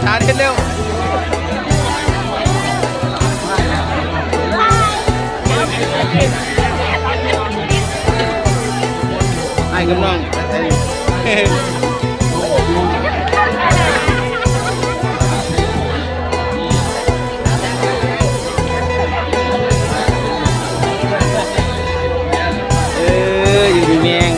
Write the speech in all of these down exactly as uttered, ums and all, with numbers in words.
สาธิตเร็ว ไอ้กำลัง เออ อยู่ดีมีแฮง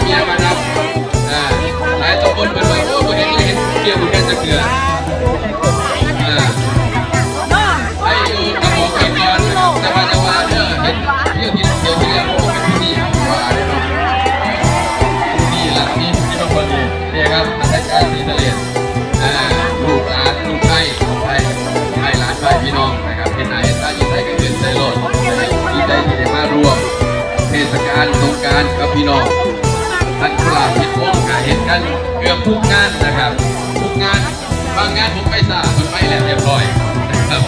เมียมานะ อ่า หลายตำบลเพิ่นว่า โอ้ บ่เห็นเลย เห็นเกี่ยวเหมือนกันจักเทื่อ อ่า ให้อยู่กับหมอกินก่อนนะครับ แต่ว่าจะว่าเด้อ เห็นเที่ยวที่เที่ยวที่แล้ว โอ้ เป็นผู้ดีว่าเด้อ ผู้ดีหลังนี้ พี่น้องคนนี้ เนี่ยครับ อาจารย์ศรีทะเล อ่า ลูกหลาน ลูกไส้ ลูกไส้ ไส้หลาน ไส้พี่น้องนะครับ เห็นหน้าเห็นตาอยู่ไสก็ขึ้นใส่รถ ดีใจที่ได้มาร่วมเทศกาลสงกรานต์กับพี่น้อง ท่านผู้ลาผิดวงก็เห็นกันเกือบทุกงานนะครับ ทุกงาน บางงานผมไปสา ผมไปแล้วเรียบร้อยนะครับ